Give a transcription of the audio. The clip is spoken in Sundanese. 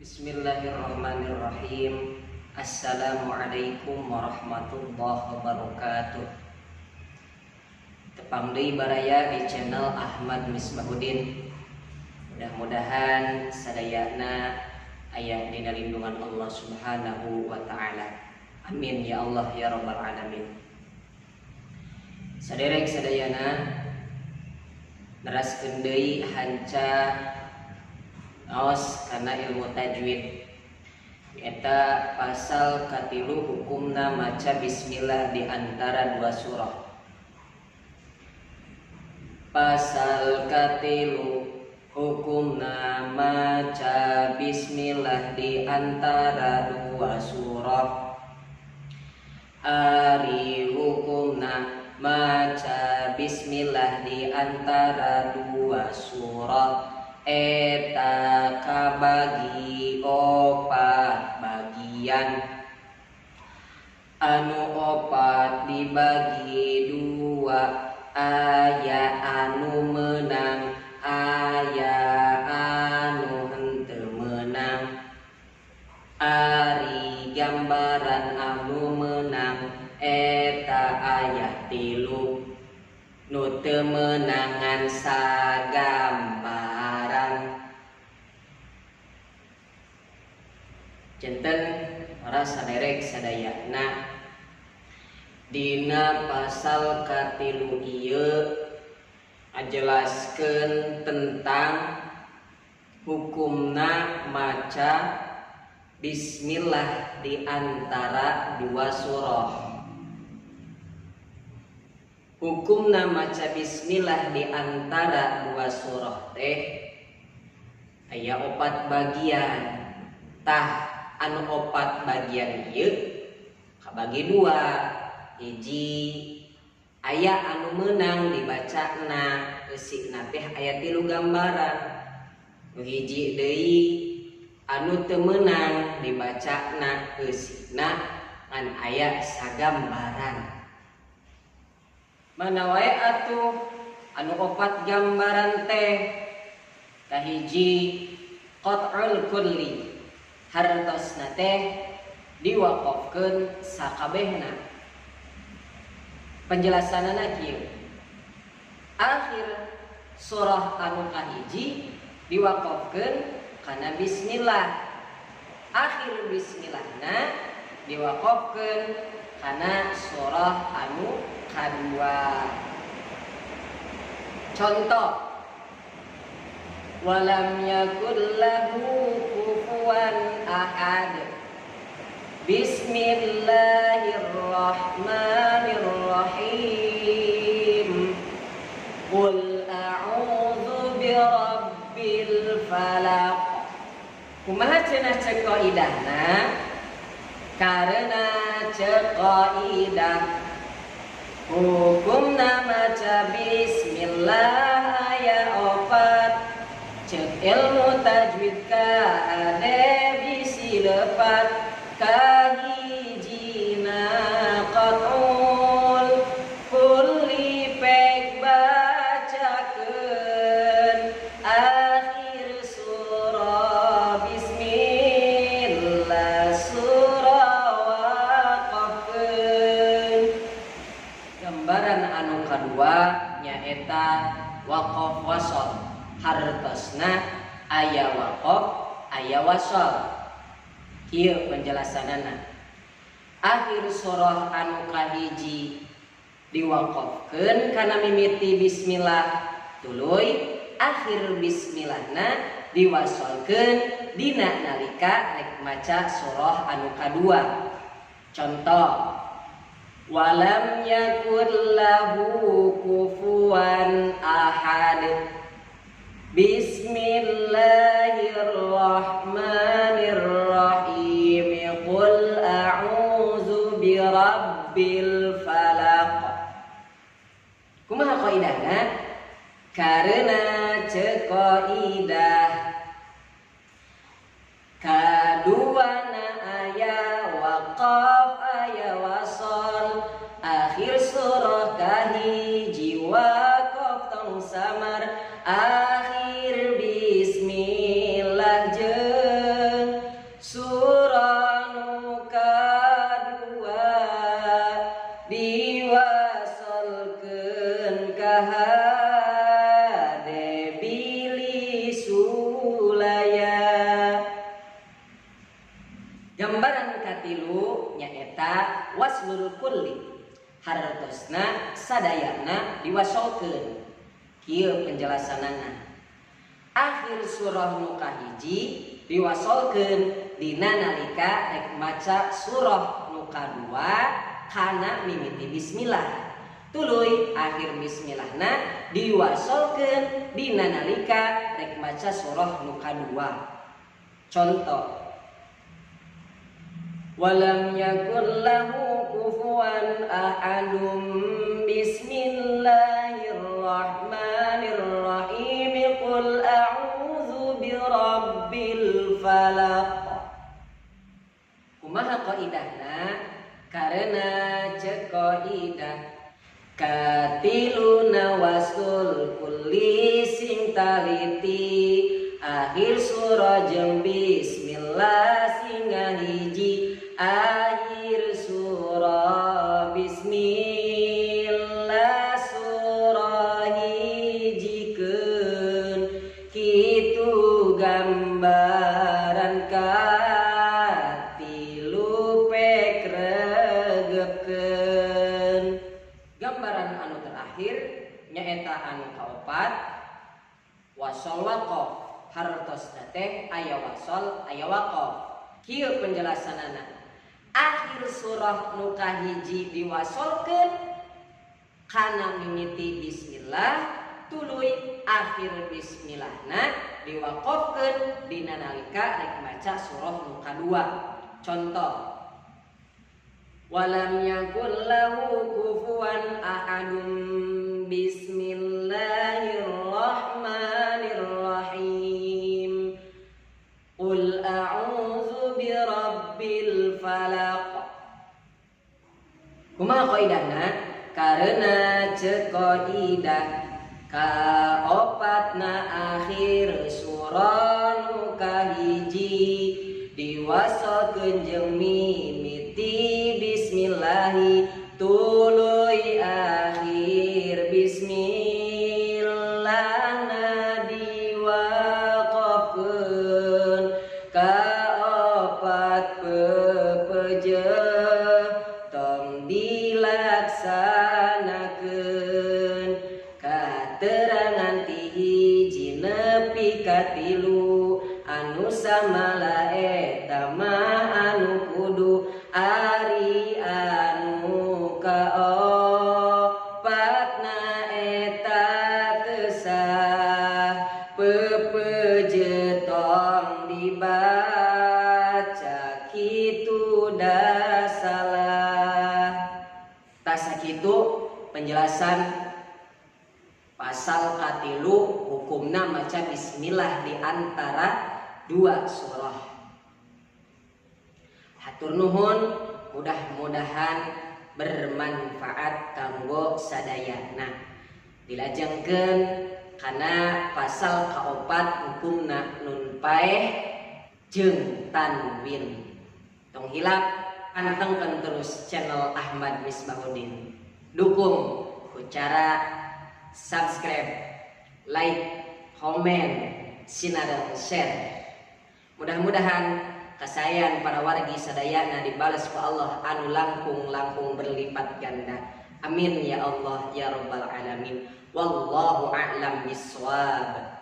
Bismillahirrahmanirrahim. Assalamualaikum warahmatullahi wabarakatuh. Tepang deui baraya di channel Ahmad Misbahuddin. Mudah-mudahan sadayana aya dina lindungan Allah Subhanahu wa taala. Amin ya Allah ya rabbal alamin. Saderek sadayana, neraskeun deui hanca ngaos kana ilmu tajwid. Eta pasal katilu, hukumna maca bismillah di antara dua surah. Pasal katilu, hukumna maca bismillah di antara dua surah. Ari hukumna maca bismillah di antara dua surah eta kabagi opat bagian. Anu opat dibagi dua, aya anu menang, aya anu henteu menang. Ari gambaran anu menang eta aya 3, nu teu meunang ngan sagambaran. Janten para saderek sadayana, dina pasal katilu ieu ngajelaskeun tentang hukumna maca bismillah di antara dua surah. Hukumna maca bismillah di antara dua surah teh aya opat bagian. Tah, anu opat bagian ieu kabagi dua. Hiji, aya anu meunang dibacana, eusina teh aya 3 gambaran. Nu hiji deui, anu teu meunang dibacana, eusina ngan aya sagambaran. Mana wae atuh anu opat gambaran teh? Kahiji, qat'ul kulli, hartosna teh diwaqafkeun sakabehna. Penjelasanana kieu: akhir surah anu kahiji diwaqafkeun kana bismillah, akhir bismillahna diwaqafkeun kana surah anu kadua. Contoh, walam yakul lahu kufuwan ahad. Bismillahirrahmanirrahim. Qul a'udzu birabbil falaq. Kumaha cenah ceuk kaidahna? Karena ceuk kaidah hukumna maca bismillah aya opat, ceuk ilmu tajwid kade bisi lepat. Kahijina qat'ul kulli, pek bacakeun akhir surah bismillah, surah waqafkeun. Gambaran anu kadua nyaeta waqaf wasol, hartosna aya waqaf, aya wasol. Kieu penjelasanana: akhir surah anu kahiji diwaqafkeun kana mimiti bismillah, tuluy akhir bismillahna diwasolkeun dina nalika rek maca surah anu kadua. Contoh, walam yakul lahu kufuwan ahad. Bismillahirrahmanirrahim. Qul a'udzu birabbil falaq. Kumaha kaidahna? Karena ceuk kaidah kaduana aya waqaf, aya wasol. Akhir surah kahiji waqaf tong samar, akhir bismillah jeung katilu nyaeta waslul kulli, hartosna sadayana diwasolkeun. Kieu penjelasanana. Akhir surah nu kahiji diwasolkeun dina nalika rek maca surah nu kadua kana mimiti bismillah. Tuluy akhir bismillahna diwasolkeun dina nalika rek maca surah nu kadua. Contoh, walam yakul lahu kufuwan ahadum bismillahirrahmanirrahim qul a'udzu birabbil falaq. Kumaha kaidahna? Karena cek kaidah katiluna wasul kulli sing taliti akhir surah jeung bismillah sing ngahiji akhir surah bismillah surah hijikeun kitu gambaran katilu pek regepkeun. Gambaran anu terakhir nyaeta anu kaopat wasol waqaf. Hartosna teh aya wasol aya waqaf. Kieu penjelasanana. Akhir surah nu kahiji diwasolkeun kana mimiti bismillah tuluy akhir bismillahna diwaqafkeun dina nalika rek maca surah nu kadua. Contoh, walam yakul lahu kufuwan ahadum bismillahirrahmanirrahim qul a'udzu birabbil falaq. Kumaha kaidahna? Karena cek kaidah kaopatna akhir surah nu kahiji diwasolkeun jeung mimiti bismillahi tuluy akhir bismillahna diwaqafkeun kaopat pepeje tong dilaksanakeun katerangan ti hiji nepi ka tilu anu samala eta mah anu kudu ari anu kaopatna eta teu sah pepeje tong dibaca kitu da salah. Tah sakitu penjelasan pasal katilu hukumna maca bismillah di antara dua surah. Hatur nuhun, mudah-mudahan bermanfaat kanggo sadayana. Dilajengkeun kana pasal kaopat hukumna nun paeh jeung tanwin. Tong hilap pantengkeun terus channel Ahmad Misbahuddin. Dukung ku cara subscribe, like, komen, sinareng share. Mudah-mudahan kasayan para wargi sadayana dibalas ku Allah anu langkung-langkung berlipat ganda. Amin ya Allah ya rabbal alamin. Wallahu a'lam bissawab.